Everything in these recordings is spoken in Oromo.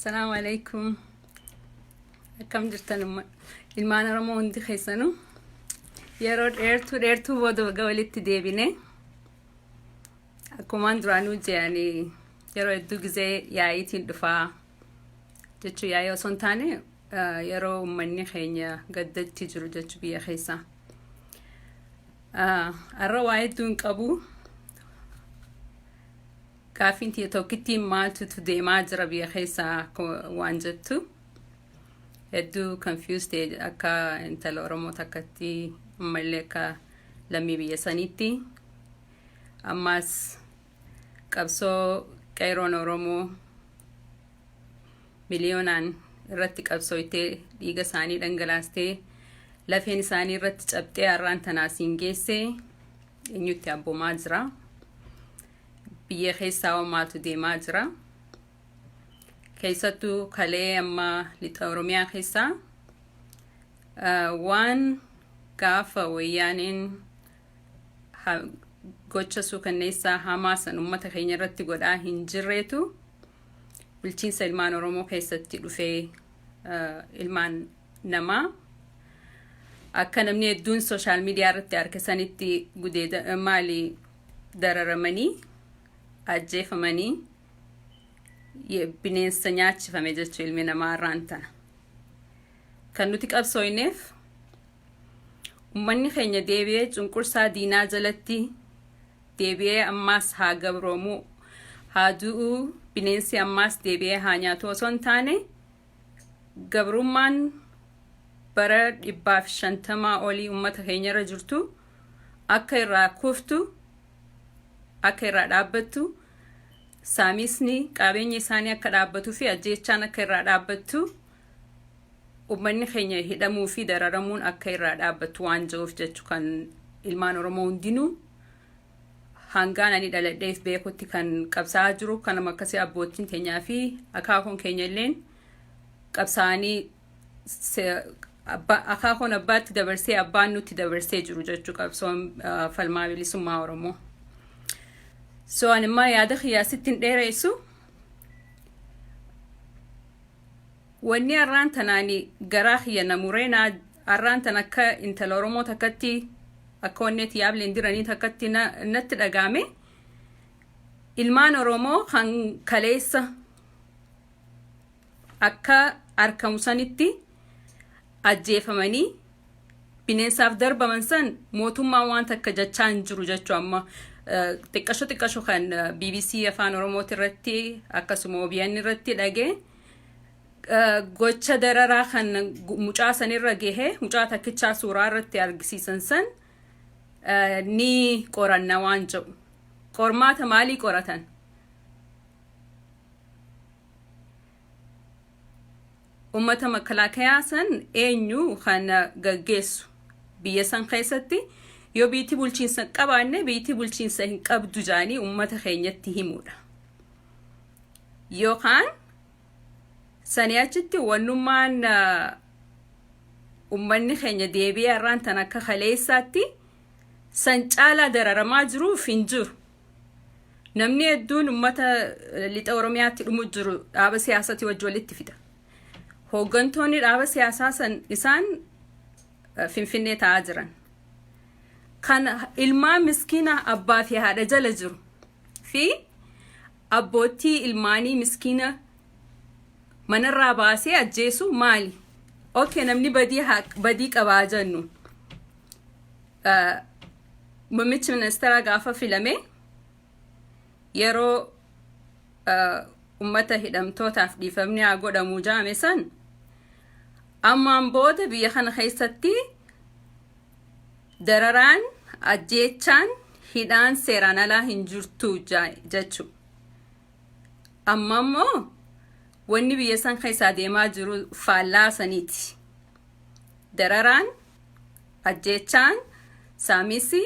Assalaamu alaikum. Akkam jirtan ilmaan Oromoo hundi keessanuu? Yeroo dheertuu dheertuu booda baga walitti deebine. Akkumaan duraanuu je'anii yeroo hedduu gizee yaa'iitiin dhufaa jechuu yaa'ii osoo hin taane yeroo uummanni keenya gaddatti jiru jechuu biyya keessaa. Har'a waa hedduu hin qabu. Gaaffiin tiyya tokkittiin maaltutu deemaa jira biyya keessaa waan jettu hedduu confused ta'e akka intala Oromoo takkatti ammallee akka lammii biyya saniitti ammaas qabsoo qeeroon Oromoo miliyoonaan irratti qabsooytee dhiiga isaanii dhangalaastee lafeen isaanii irratti cabxee har'aan tanaa siin geesse eenyutti abboomaa jira. Biyya keessaa hoo maaltu deemaa jira? Keessattuu kalee amma lixa Oromiyaa keessaa waan gaafa wayyaaneen gocha suukanneessaa hamaa san uummata keenya irratti godhaa hin jirreetu bulchiinsa ilmaan Oromoo keessatti dhufee ilmaan namaa akka namni hedduun sooshaal miidiyaa irratti arge sanitti gudeeda maali dararamanii ajjeefamanii bineensa nyaachifame jechuu ilmi namaa irraan tana. Kan nuti qabsooyneef ummanni keenya deebi'ee cunqursaa diinaa jalatti deebi'ee ammaas haa gabroomuu haa du'uu bineensi ammaas deebi'ee haa nyaatu osoo hin taane gabrummaan bara 150 olii ummata keenya irra jirtu akka irraa kuftu akka irraa dhaabbattu saamisni qabeenya isaanii akka dhaabbatuu fi ajjeechaan akka irraa dhaabbattu ummanni keenya hidhamuu fi dararamuun akka irraa dhaabbattu waan jiruuf jechu kan ilmaan Oromoo hundinuu hangaan ani dhaladheef beekutti kan qabsaa'aa jiru kanuma akkasii abbootiin teenyaa fi akaakuun keenya illeen qabsaa'anii akaakuun abbaatti dabarsee abbaan nutti dabarsee jiru jechuu qabsoon falmaa bilisummaa Oromoo. So ani immoo yaada kiyyaa sitti hin dheeressu. Wanni har'aan tanaani garaa kiyya na muree naa har'aan tan akka intala Oromoo takkatti akka onnee tiyyaableen diranii takkatti natti dhagaame ilmaan Oromoo kan kaleessa akka arkamu sanitti ajjeefamanii bineensaaf darbaman san mootummaan waan takka jechaa hin jiru jechuu amma xiqqasho xiqqasho kan BBC afaan Oromooti irratti akkasuma OBN irratti dhagee gocha dararaa kan mucaa sanirra gahe mucaa takkichaa suuraa irratti argisiisan san ni qoranna waan jedhu. Qormaata maalii qoratan? Ummata makalaakayaa san eenyu kan gaggeessu biyya san keessatti yoo biitti bulchiinsa hin qabaanne biitti bulchiinsa hin qabdu jaanii ummata keenyatti himuudha. Yookaan sanii achitti wannummaan ummanni keenya deebi'ee har'aan tan akka kaleessaatti san caalaa dararamaa jiruuf hin jiru. Namni hedduun ummata lixa Oromiyaatti dhumu jiru dhaaba siyaasatii wajji walitti fida. Hooggantoonni dhaaba siyaasaa san isaan Finfinnee taa'aa jiran. Kan ilmaan miskiina abbaa fi haadha jala jiru fi abboottii ilmaanii miskiina manarraa baasee ajjeesu maali? Okay, namni badii badii qabaa jennu. Muummichi ministeeraa gaafa filame yeroo ummata hidhamtootaaf dhiifamni haa godhamu jaame san ammaan booda biyya kana keessatti dararaan ajjeechaan hidhaan seeraan alaa hin jirtu jechu. Amma immoo wanni biyya san keessaa deemaa jiru faallaa saniiti. Dararaan, ajjeechaan, saamisi,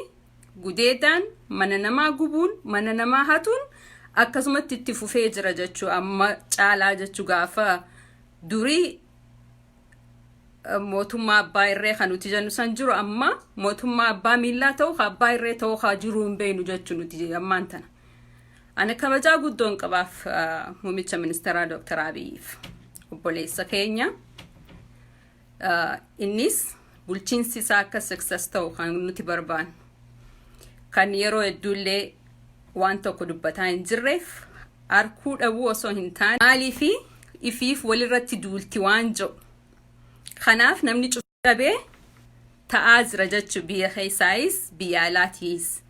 gudeedaan, mana namaa gubuun, mana namaa hatuun akkasumatti itti fufee jira jechuu amma caalaa jechuu gaafa durii mootummaa abbaa irree kan nuti jennu san jiru amma mootummaa abbaa miillaa ta'u ka abbaa irree ta'u ka jiru hin beeknu jechuu nuti ammaan tana. Ana kabajaa guddoon qabaaf muummicha ministeeraa Dr. Abiyyiif, obboleessa keenya. Innis bulchiinsi isaa akka success ta'u kan nuti barbaannu. Kan yeroo hedduullee waan tokko dubbataa hin jirreef arkuu dhabuu osoo hin taane, maaliifi ifiif walirratti duulti waan jedhu. Kanaaf namni dhabee ta'aa jira jechuu, biyya keessaayis biyya alaatiis.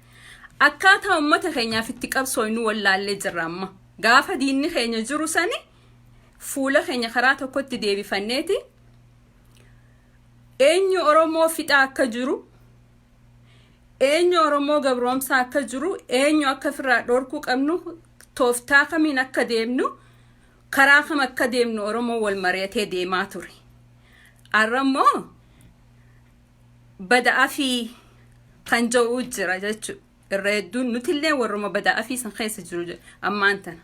Akkaataa uummata keenyaaf itti qabsooynu wallaallee jirra amma. Gaafa diinni keenya jiru sani fuula keenya karaa tokkotti deebifanneeti eenyu Oromoo fixaa akka jiru, eenyu Oromoo gabroomsaa akka jiru, eenyu akka ofirraa dhorkuu qabnu, tooftaa kamiin akka deemnu, karaa kam akka deemnu Oromoo wal mari'atee deemaa ture. Har'a immoo bada'aa fi kan jedhu jira jechuudha. Irra hedduun nutillee warruma bada'aa fi san keessa jiru ammaan tana.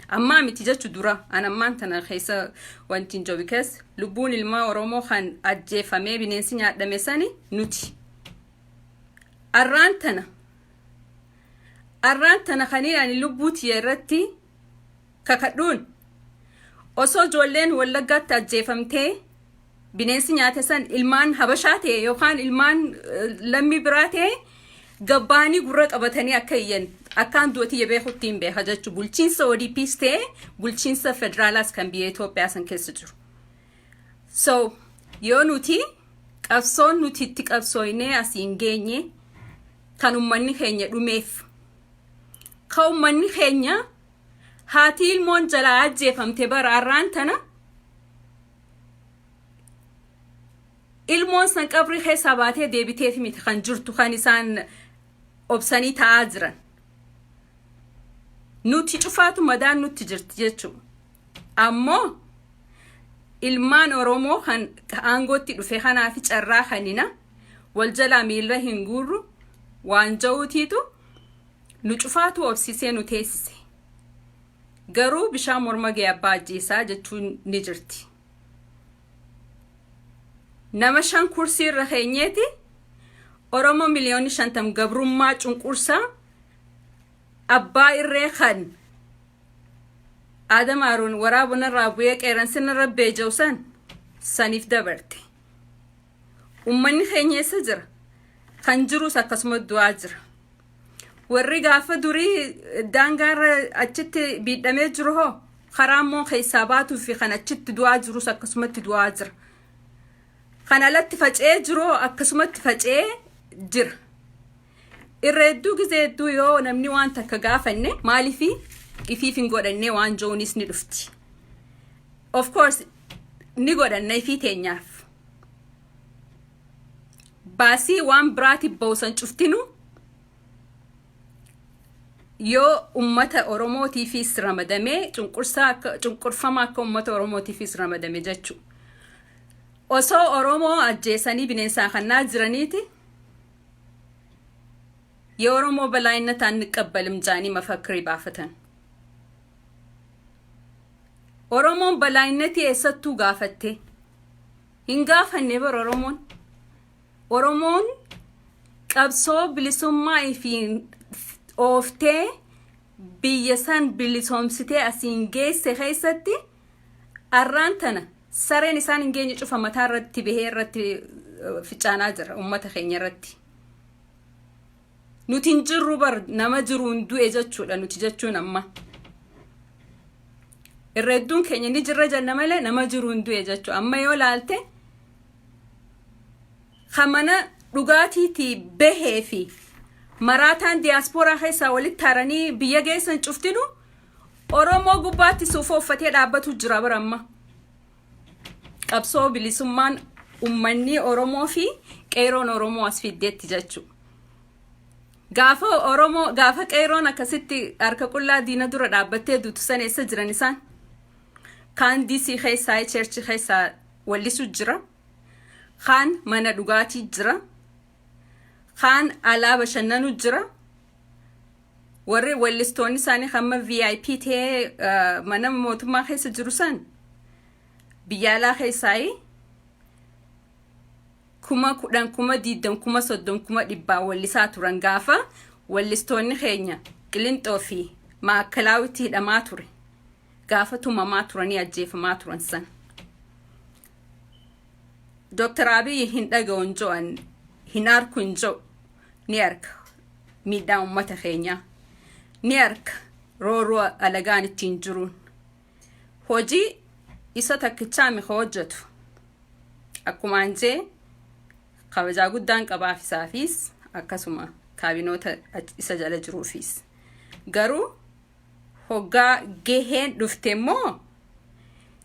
Ammaa miti jechu, dura an ammaan tana keessa wanti hin jiru keessa lubbuun ilmaa Oromoo kan ajjeefamee bineensi nyaadhame sani nuti. Arraan tana kaniin ani lubbuu tiyya irratti kakadhuun, osoo ijoolleen Wallaggaatti ajjeefamtee bineensi nyaate san ilmaan Habashaa ta'e yookaan ilmaan lammii biraa ta'e, gabbaanii gurra qabatanii akka iyyan akkaan du'atiyya beekutti hin beeka jechuudha. Bulchiinsa ODPs ta'e bulchiinsa federaalaas kan biyya Itoophiyaa san keessa jiru. So yoo nuti qabsoon nuti itti qabsooynee asiin geenye, kan ummanni keenya dhumeef, kan ummanni keenya haati ilmoon jalaa ajjeefamte, bara arraan tana ilmoon san qabrii keessaa baatee deebiteef miti kan jirtu, kan isaan obsanii ta'aa jiran. Nuti cufaatu madaan nutti jirti jechuudha. Ammoo ilmaan Oromoo kan aangootti dhufe kanaaf carraa kanina wal jalaa miila hin guurru waan ja'uutiitu nu cufaatu obsisee nu teessise. Garuu bishaan morma ga'e abbaa ajjeesaa jechuun ni jirti. Nama shan kursii irra keenyeeti Oromoo 50,000,000 gabrummaa cunqursaa abbaa irree kan Aadam Haaruun waraabonarraa bu'ee qeerransinarra beeja'u san saniif dabarte. Uummanni keenya eessa jira? Kan jirus akkasuma du'aa jira. Warri gaafa durii daangaarra achitti biidhamee jiru hoo, karaa immoo keessaa baatuu fi kan achitti du'aa jirus akkasumatti du'aa jira. Kan alatti faca'ee jiru hoo, akkasumatti faca'ee jira. Irra hedduu gizee hedduu yoo namni waan takka gaafanne, maaliifi ifiif hin godhannee waan jiruunis ni dhufti. Of course ni godhanna ifii teenyaaf. Baasii waan biraatiif ba'u cuftinu yoo ummata Oromootiifis ramadamee, cunqursaa akka cunqurfama akka ummata Oromootiifis ramadame jechuudha. Osoo Oromoo ajjeesanii bineensaan kannaa jiraniiti የኦሮሞ በላይነት አንቀበልም ጃኒ መፈክር baafatan. Oromoon balaayinetii eessattuu gaafatte? Hin gaafanne bar Oromoon. Oromoon qabsoo bilisummaa ifiin ooftee biyya san bilisoomsitee asiin geesse keessatti arraan tana sareen isaan hin geenye cufa mataa irratti bahee irratti ficaanaa jira ummata keenya irratti. Nuti hin jirru bar, nama jiruun du'e jechuudha nuti jechuun amma. Irra hedduun keenya ni jirra jenna malee nama jiruun du'e jechuudha. Amma yoo laalte, kan mana dhugaatiitii bahee fi maraataan diyaaspooraa keessaa walitti haranii biyya geessan cuftinu Oromoo gubbaatti suufa uffatee dhaabbatu jira bara amma. Qabsoo bilisummaan ummanni Oromoo fi qeeroon Oromoo as fiddeetti jechuudha. Gaafa Oromoo, gaafa qeeroon akkasitti harka qullaa diina dura dhaabbattee duutu san eessa jiran isaan? Kaan DC keessaa church keessaa wallisu jira. Kaan mana dhugaatii jira. Kaan alaa bashannanu jira. Warri wallistoonni isaanii hamma VIP ta'ee mana mootummaa keessa jiru san biyya alaa keessaa 10,000, 20,000, 30,000, 100,000 wallisaa turan. Gaafa wallistoonni keenya Qilinxoo fi Maakalaawitti hidhamaa ture, gaafa tumamaa turanii ajjeefamaa turan san. Dr. Abiy hin dhaga'u hin jo'an, hin arku hin jo'u. Ni arka miidhaa uummata keenyaa, ni arka rooroo alagaan ittiin jiruun. Hojii isa takkichaa mika hojjetu. Akkumaan jee, kabajaa guddaan qabaaf isaafis, akkasuma kaabinoota isa jala jiruufis. Garuu hoggaa gaheen dhufte immoo,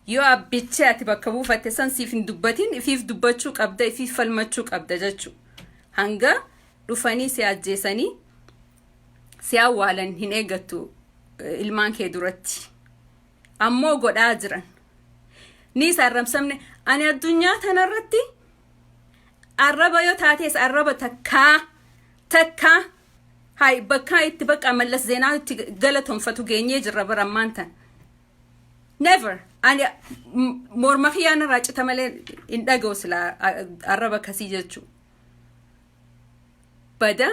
yoo abbichi ati bakka buufatte san siif hin dubbatin, ifiif dubbachuu qabda, ifiif falmachuu qabda jechu. Hanga dhufanii si ajjeesanii si awwaalan hin eeggattu ilmaan kee duratti. Ammoo godhaa jiran ni isa arrabsamne. Ani addunyaa tanarratti arraba yoo taates, arraba takkaa takkaa hay bakka itti bakka Mallas Zeenaa itti galatoonfatu geenyee jirra bara ammaan tan. Never. Ani morma kiyyaan irraa cita malee hin dhaga'u sila arraba akkasii jechuu. Bada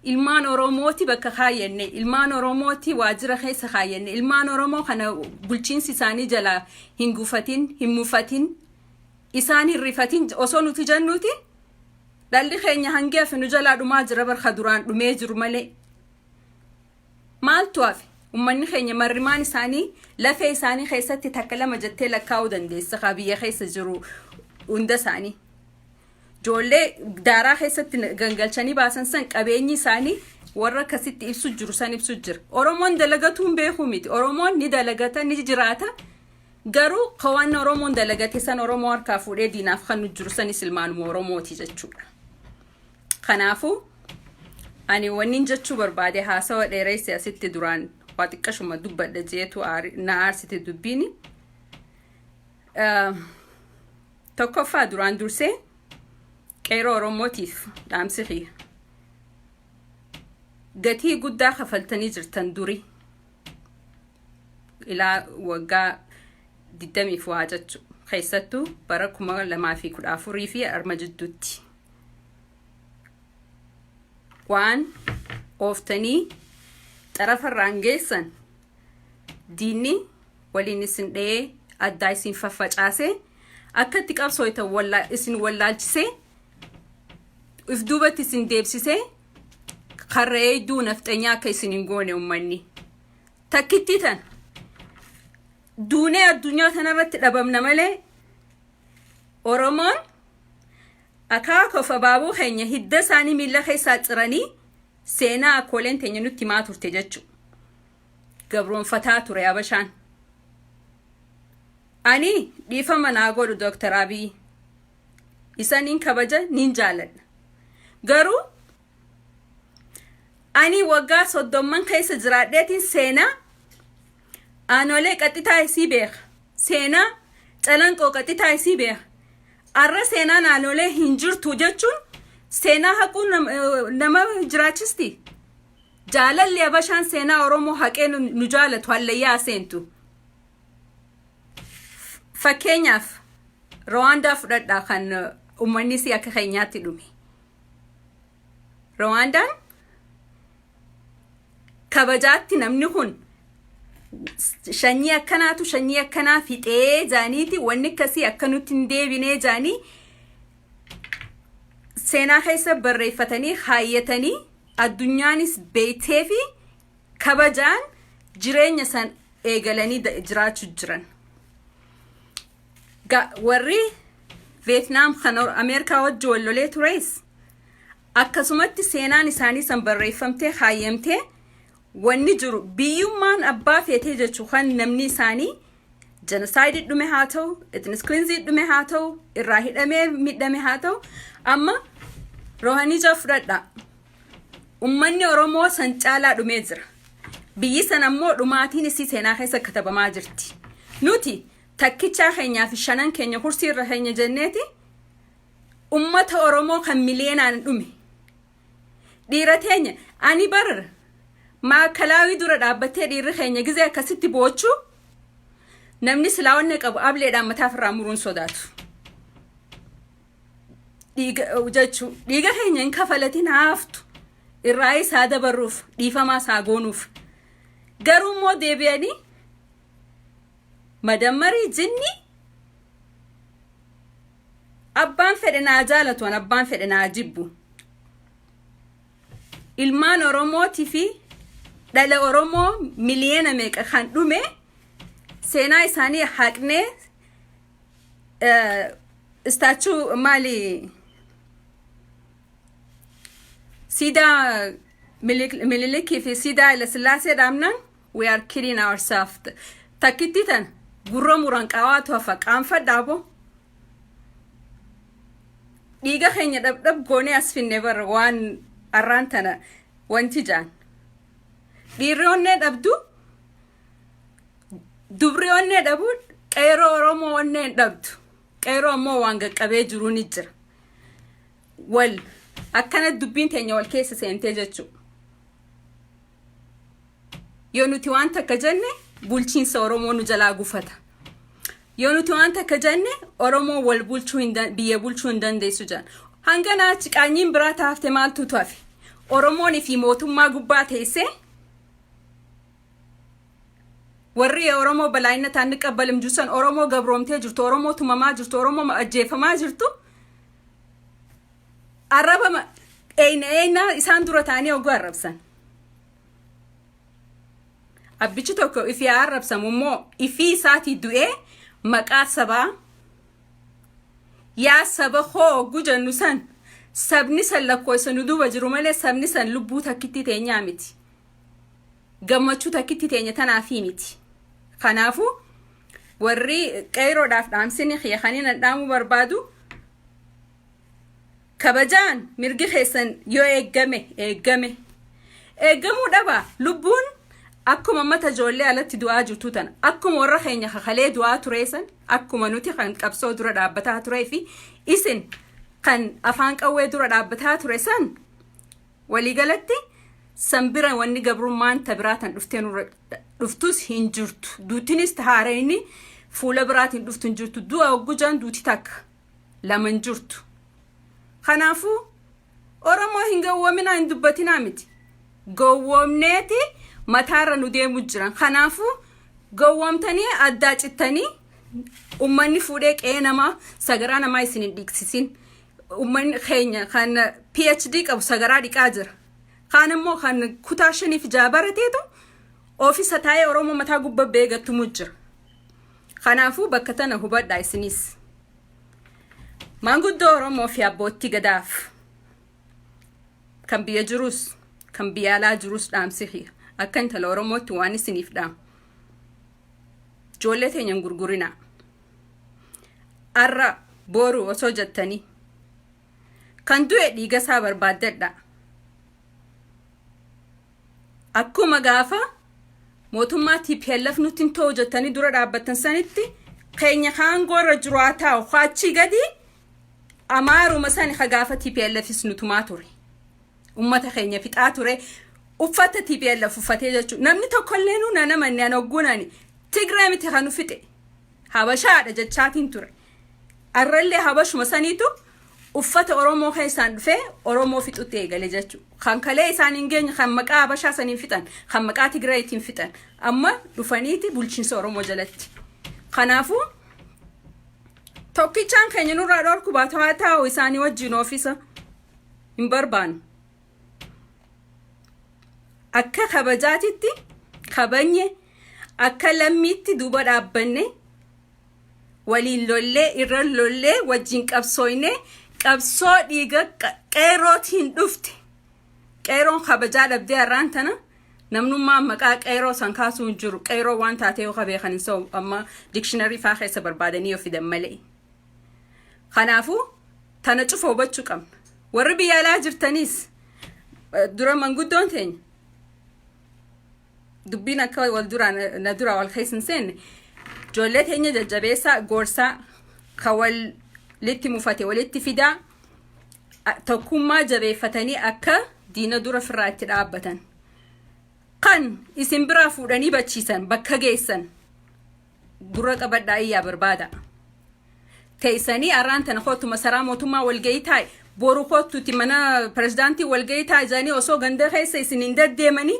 ilmaan Oromooti bakka kaayyanne, ilmaan Oromooti waajjira keessa kaayyanne, ilmaan Oromoo kana bulchiinsi isaanii jalaa hin gufatin, hin mufatin, isaan hin rifatin osoo nuti jennuuti, dhalli keenya hangi hafe nu jalaa dhumaa jira barka duraan dhumee jiru malee. Maaltu hafe? Ummanni keenya marrimaan isaanii lafee isaanii keessatti takka lama jettee lakkaa'uu dandeessa kaa biyya keessa jiru hunda isaanii. Ijoollee daaraa keessatti gangalchanii baasan san, qabeenyi isaanii warra akkasitti ibsu jiru san ibsu jira. Oromoon dalagatuun beekuu miti. Oromoon ni dalagata, ni jiraata. Garuu waan Oromoon dalagate san Oromoo harkaa fuudhee diinaaf kan nu jiru sanis ilmaanuma Oromooti jechuudha. Kanaafuu ani wannin jechuu barbaade, haasawa dheeresse asitti, duraan waa xiqqashuma dubbadha jeetu na aarsite dubbiini. Tokkoffaa, duraan dursee qeeroo Oromootiif dhaamsi kiyya. Gatii guddaa kafaltanii jirtan duri. Ilaa waggaa 20f waa jechu, keessattuu bara 2014 fi arma jidduutti. Waan ooftanii xarafarraan geessan diinni waliin isin dha'ee addaa isin faffacaasee, akka itti qabsooytan isin wallaalchisee, if duubatti isin deebisisee, karra eeyduu nafxanyaa akka isin hin goone ummanni. Takkittii tan duunee addunyaa tanarratti dhabamna malee, Oromoon akaakoof abaaboo keenya hidda isaanii miilla keessaa ciranii, seenaa akkooleen teenya nutti himaa turte jechu. Gabroonfataa ture Abashaan. Ani dhiifama naa godhu Dooktar Abiy. Isa nin kabaja, nin jaaladha. Garuu ani waggaa 30n keessa jiraadheetiin seenaa Aanolee qaxxitaa isii beeka. Seenaa Calanqoo qaxxitaa isii beeka. Arra seenaan Aanolee hin jirtu jechuun seenaa haquu nama jiraachisti. Jaalalli Abashaan seenaa Oromoo haqee nu jaalatu hallayyaa seentu. Fakkeenyaaf Rawaandaa fudhadhaa, kan uummanni isii akka keenyaatti dhume. Rawaandaan kabajaatti namni kun shanyii akkanaatu shanyii akkanaa fixee jaaniiti, wanni akkasii akka nutti hin deebinee jaanii seenaa keessa barreeffatanii kaayyatanii, addunyaanis beektee fi kabajaan jireenya san eegalanii jiraachuu jiran. Warri Veetnaam kan Ameerikaa wajji wal lolee tures akkasumatti seenaan isaanii san barreeffamtee kaayyamtee, wanni jiru biyyummaan abbaa feetee jechuu, kan namni isaanii genocide dhume haa ta'u, ethnic cleansing dhume haa ta'u, irraa hidhamee miidhame haa ta'u, amma Rohingya fudhadhaa. Ummanni Oromoo san caalaa dhumee jira. Biyyi san ammoo dhumaatiin isii seenaa keessa katabamaa jirti. Nuti takkichaa keenyaa fi shanan keenya kursii irra keenya jenneeti ummata Oromoo kan miliyeenaan dhume. Dhiira teenya ani barara maakalaawii dura dhaabbattee dhiirri keenya gizee akkasitti boochuu, namni silaa wanne qabu ableedhaan mataa ofirraa muruun sodaatu. Dhiiga jechuu, dhiiga keenya hin kafalatin haaftu irraa isaa dabarruuf, dhiifamaa isaa goonuuf. Garuu immoo deebi'anii madammarii jinni abbaan fedhe naa jaalatu, an abbaan fedhe naa jibbu. Ilmaan Oromootii fi dhala Oromoo miliyoona meeqa kan dhume seenaa isaanii haqnee statue maali, siidaa Minilikii fi siidaa Hayilasillaasee dhaabnaan, we are killing ourselves. Takkitti tan gurra muran qawaatu hafa. Qaanfadhaa boo, dhiiga keenya dhabdhab goonee as finne barra. Waan arraan tana wanti jaan, dhiirri onnee dhabdu, dubri onnee dhabu, qeeroo Oromoo onnee hin dhabdu. Qeeroo ammoo waan qaqqabee jiruu ni jira. Wal akkana dubbiin teenya wal keessa seentee jechuu. Yoo nuti waan takka jenne, bulchiinsa Oromoo nu jalaa gufata. Yoo nuti waan takka jenne, Oromoo wal bulchuu hin, biyya bulchuu hin dandeessu jedhan. Hanga naachi qaanyiin biraa taafte maaltu hafe? Oromoon fi mootummaa gubbaa teessee warri Oromoo balaayina ንቀበልም juusan, Oromoo gabroomtee jirtu, Oromoo tumamaa jirtu, Oromoo ajjeefamaa jirtu, arraba eeyna eeyna isaan dura ta'anii oguu arrabsan. Abbichi tokko ifii arrabsamu immoo ifii isaatii du'ee maqaa sabaa, yaa saba koo oguu jennu san, sabni san lakkoofsa nu duuba jiru malee sabni san lubbuu takkitti teenyaa miti. Gammachuu takkitti teenya tanaafii miti. Kanaafuu warri qeeroodhaaf dhaamsini kiyya dhaamuu barbaadu, kabajaan mirgi keessan yoo eeggame eeggame, eeggamuu dhaba, lubbuun akkuma mata ijoollee alatti du'aa jirtu tana, akkuma warra keenya kakalee du'aa tureessan, akkuma nuti kan qabsoo dura dhaabbataa turee fi isin kan afaan qawwee dura dhaabbataa ture san, waliigalatti san bira wanni gabrummaan ta biraa tan dhuftee nurra dhuftus hin jirtu. Duutinis haarayni fuula biraatiin dhuftu hin jirtu. Du'a hoggujaan duuti takka lama hin jirtu. Kanaafuu Oromoo hin gowwoominaa, hin dubbatinaa miti. Gowwoomneeti mataarra nu deemu jiran. Kanaafuu gowwoomtanii addaa cittanii ummanni fuudhee qe'ee namaa, sagaraa namaa isin hin dhiqsisin. Ummanni keenya kan PhD qabu sagaraa dhiqaa jira. Kaan immoo kan kutaa shaniif ja'a barateetu oofisa taa'ee Oromoo mataa gubbaa beegattumu jira. Kanaafuu bakka tana hubadhaa isinis. Maanguddoo Oromoo fi abbootii gadaaf, kan biyya jirus kan biyya alaa jirus, dhaamsi kiyya akka intala Oromootti waan isiniif dhaamu, ijoollee teenya hin gurgurinaa. Arra boru osoo jettanii, kan du'e dhiiga isaa barbaaddadha. Akkuma gaafa mootummaa TPLF nutti hin ta'u jettanii dura dhaabbattan sanitti, keenya kaangoo irra jiru haa taa'u, achii gadi Amaaruma sani ka gaafa TPLFis nutumaa ture. Ummata keenya fixaa ture. Uffata TPLF uffatee jechuudha. Namni tokkollee nu na namanne an hogguunani Tigree miti kan nu fixe. Habashaadha jechaatiin ture. Arrallee Habashuma saniitu uffata Oromoo keessaan dhufee Oromoo fixutti eegale jechuudha. Kan kalee isaan hin geenye, kan maqaa Habashaa saniin fixan, kan maqaa Tigireetiin fixan. Amma dhufaniiti bulchiinsa Oromoo jalatti. Kanaafuu tokkichaan keenya nurraa dhorku baatu haa taa'u, isaanii wajjin oofisa hin barbaannu. Akka kabajaatitti kabanye, akka lammiitti duuba dhaabbanne, waliin lollee, irra lollee, wajjin qabsooyne. Qabsoo dhiiga qeerootiin dhufte. Qeeroon kabajaa dhabdee har'aan tana namnummaan maqaa qeeroo san kaasuu hin jiru. Qeeroo waan taatee yoo beekan hin sa'u, amma dictionary faa keessa barbaadanii yoo fidan malee. Kanaafuu tana cufa hubachuu qabna. Warri biyya alaa jirtaniis, dura manguddoon teenya dubbiin akka wal dura na dura wal keessa hin seenne, ijoollee teenya jajjabeessaa, gorsaa, ka walitti mufate walitti fidaa, tokkummaa jabeeffatanii akka diina dura firraa itti dhaabbatan. Kan isin biraa fuudhanii bachiisan bakka geessan gurra qabadhaa, iyyaa barbaada. Teessanii arraan tana kootu masaraa mootummaa walgahii taa'e, boru kootuuti mana pirezidaantii walgahii taa'e jedhanii osoo ganda keessa isin hin deddeemanii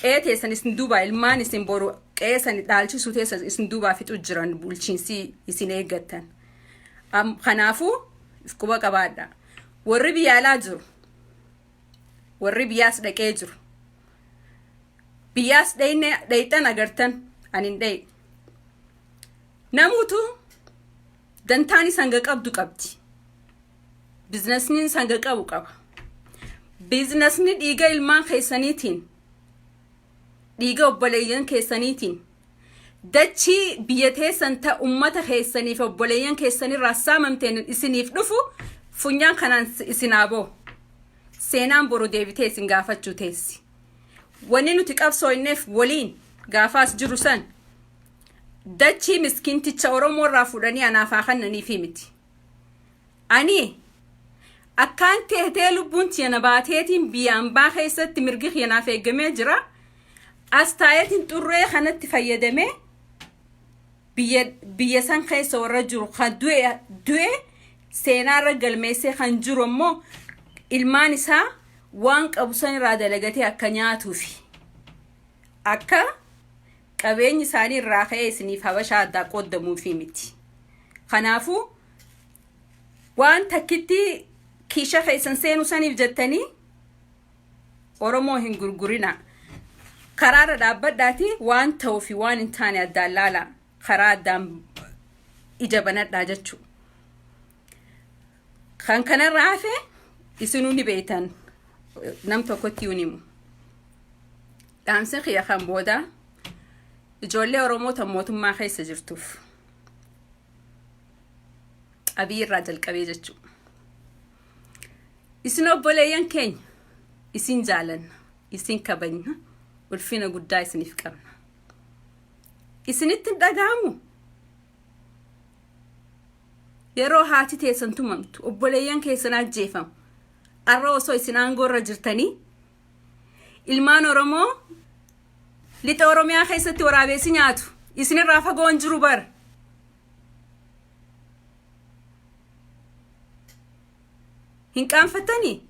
Qe'ee teessan isin duubaa, ilmaan isin boru qe'ee san dhaalchisuu teessan isin duubaa fixu jiran bulchiinsi isin eeggattan. Kanaafuu if quba qabaadha. Warri biyya alaa jiru, warri biyyaas dhaqee jiru, biyyaas dhayne dhayxan agartan, ani hin dhaye. Namuutu dantaan isa hanga qabdu qabdi. Bizinasni isa hanga qabu qaba. Bizinasni dhiiga ilmaan keessaniitiin, dhiiga obboleeyyan keessaniitiin, dachii biyya teessan ta ummata keessaniif obboleeyyan keessanirraa saamamteen isiniif dhufu funyaan kanaan isin haa ba'u. Seenaan boru deebitee isin gaafachuu teessi. Wanni nuti qabsooyneef waliin gaafaas jiru san dachii miskiinticha Oromoo irraa fuudhanii anaaf haa kennaniifi miti. Ani akkaan teetee lubbuun tiyya na baateetiin biyya ambaa keessatti mirgi kiyya naaf eegamee jira. As taa'eetiin xurree kanatti fayyadamee biyya san keessa warra jiru kan du'e du'e, seenaa irra galmeessee kan jiru ammoo ilmaan isaa waan qabu san irraa dalagatee akka nyaatuufi akka qabeenyi isaanii irraa ka'ee isiniif habashaa addaa qooddamuufi miti. Kanaafuu waan takkitti kiisha keessan seenuu saniif jettanii Oromoo hin gurgurina. Karaarra dhaabbadhaati waan ta'uu fi waan hin taane addaan laala. Karaa addaan ija banadhaa jechuudha. Kan kanarraa hafe isinuu ni beektan, nam tokkotti hin himu. Dhaamsi kiyya kan booda ijoollee Oromoo tan mootummaa keessa jirtuuf, Abiy irraa jalqabee jechuudha. Isin obboleeyyan keenya, isin jaalanna, isin kabajna, ulfina guddaa isiniif qabna. Isinitti hin dhaga'amu? Yeroo haati teessan tumamtu, obboleeyyan keessan ajjeefamu, arra osoo isin aangoo irra jirtanii ilmaan Oromoo lixa Oromiyaa keessatti waraabessi nyaatu isinirraa fagoo hin jiru bar. Hin qaanfattanii?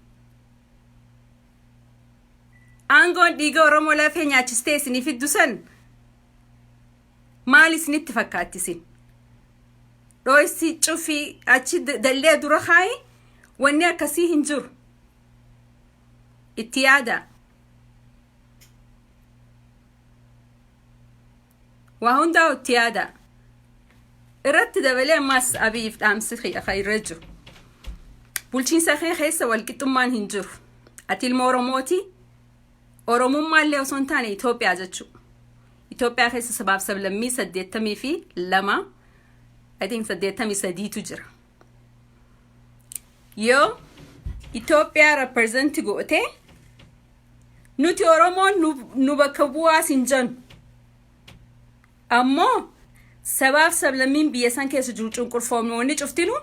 Aangoon dhiiga Oromoo lafee nyaachistee isinii fiddu san maal isinitti fakkaatti isin? Dhooysi cufii achi dallee dura kaayi, wanni akkasii hin jiru. Itti yaada. Waa hundaa itti yaada. Irratti dabalee ammaas Abiyyiif dhaamsi kiyya irra jiru. Bulchiinsa kee keessa walqixxummaan hin jiru. Ati ilma Oromooti. Oromummaa illee osoo hin taane Itoophiyaa jechuudha. Itoophiyaa keessa sabaaf sablammii 82, I think 83tu jira. Yoo Itoophiyaa represent gootee, nuti Oromoon nu bakka bu'aas hin jennu. Ammoo sabaaf sablammiin biyya san keessa jiru cunqurfamoonni cuftinu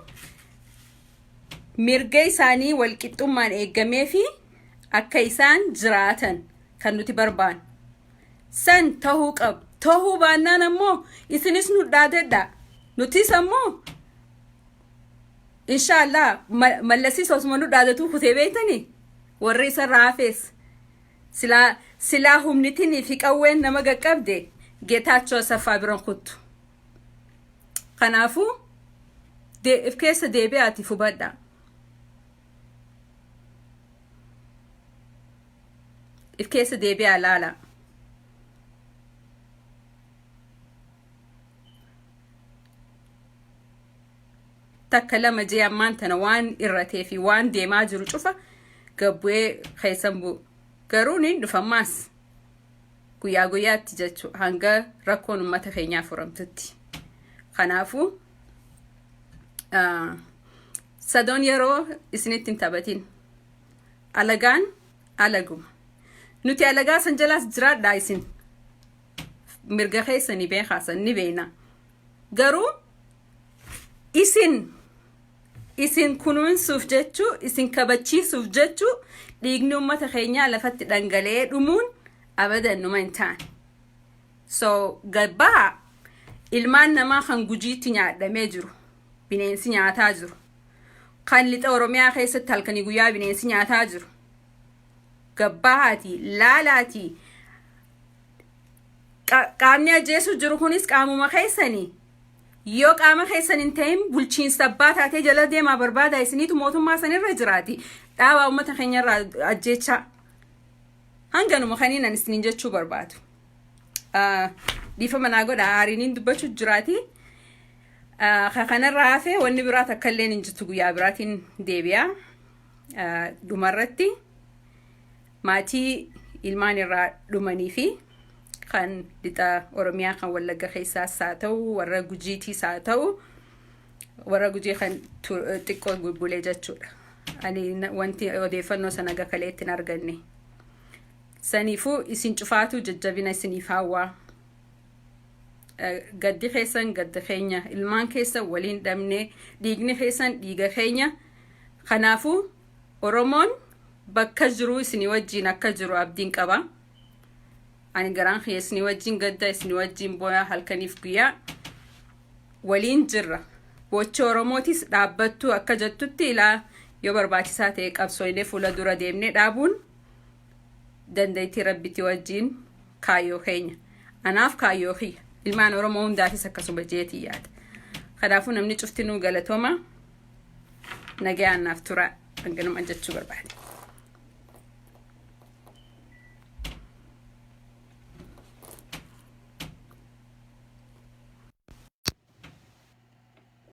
mirga isaanii walqixxummaan eeggamee fi akka isaan jiraatan kan nuti barbaannu. San tahuu qabu. Tahuu baannaan ammoo isinis nu dhaadadha. Nutis ammoo inshaallah mallasiis osuma nu dhaadatuu kutee beektanii warri isa raafees silaa humnitinii fi qawween nama qaqqabde Geetaachoo Asaffaa biran kuttu. Kanaafuu if keessa deebi'aati hubadha. If keessa deebi'aa laala. Takka lama jee ammaan tana waan irratee fi waan deemaa jiru cufa gabbu'ee keessan bu'u. Garuu niin dhufammaas guyyaa guyyaatti jechuu hanga rakkoon uummata keenyaa furamtutti. Kanaafuu sadoon yeroo isinitti hin taphatin. Alagaan alaguma. Nuti alagaa san jalaas jiraadhaa, isin mirga keessanii beekaa, san ni beekna. Garuu isin kunuunsuuf jechuu, isin kabachiisuuf jechuu, dhiigni uummata keenyaa lafatti dhangala'ee dhumuun abadan numa hin taane. So gabbaa ilmaan namaa kan Gujiitti nyaadhamee jiru, bineensi nyaataa jiru, kan lixa Oromiyaa keessatti halkanii guyyaa bineensi nyaataa jiru. Gabbaatii laalaatii. Qaamni ajjeesu jiru kunis qaamuma keessanii. Yoo qaama keessan hin ta'in, bulchiinsa abbaa taatee jala deemaa barbaada. Isiniitu mootummaa sanirra jiraati. Dhaabaa uummata keenyarraa ajjeechaa. Hanganuma kaniin ani isiniin jechuu barbaadu. Dhiifama naa godha, aariiniin dubbachuu jiraati. Kanarraa hafee wanni biraa takka illee hin jirtu, guyyaa biraatiin deebi'a. Dhumarratti maatii ilmaan irraa dhumanii fi kan lixa Oromiyaa, kan Wallagga keessaas haa ta'u, warra Gujiitiis haa ta'u, warra Gujii kan xiqqoo bulbulee jechuudha. Ani wanti odeeffannoo sana gakaleetti hin arganne. Saniifuu isin cufaatu jajjabina isiniif hawwaa. Gaddi keessan gadda keenya, ilmaan keessan waliin dhabne, dhiigni keessan dhiiga keenya. Kanaafuu Oromoon bakka jiru isinii wajjin akka jiru abdiin qaba. Ani garaan kiyya isinii wajjin gadda, isinii wajjin booyaa, halkaniif guyyaa waliin jirra. Bochi Oromootis dhaabbattuu akka jettutti ilaa yoo barbaachisaa ta'e qabsoolee fuula dura deemnee dhaabuun dandeettii Rabbitti wajjin kaayyoo keenya. Anaaf kaayyoo kiyya. Ilmaan Oromoo hundaafis akkasuma jeetii yaada. Kanaafuu namni cuftinuu galatooma. Nagayaan naaf tura, hanganuma jechuu barbaade.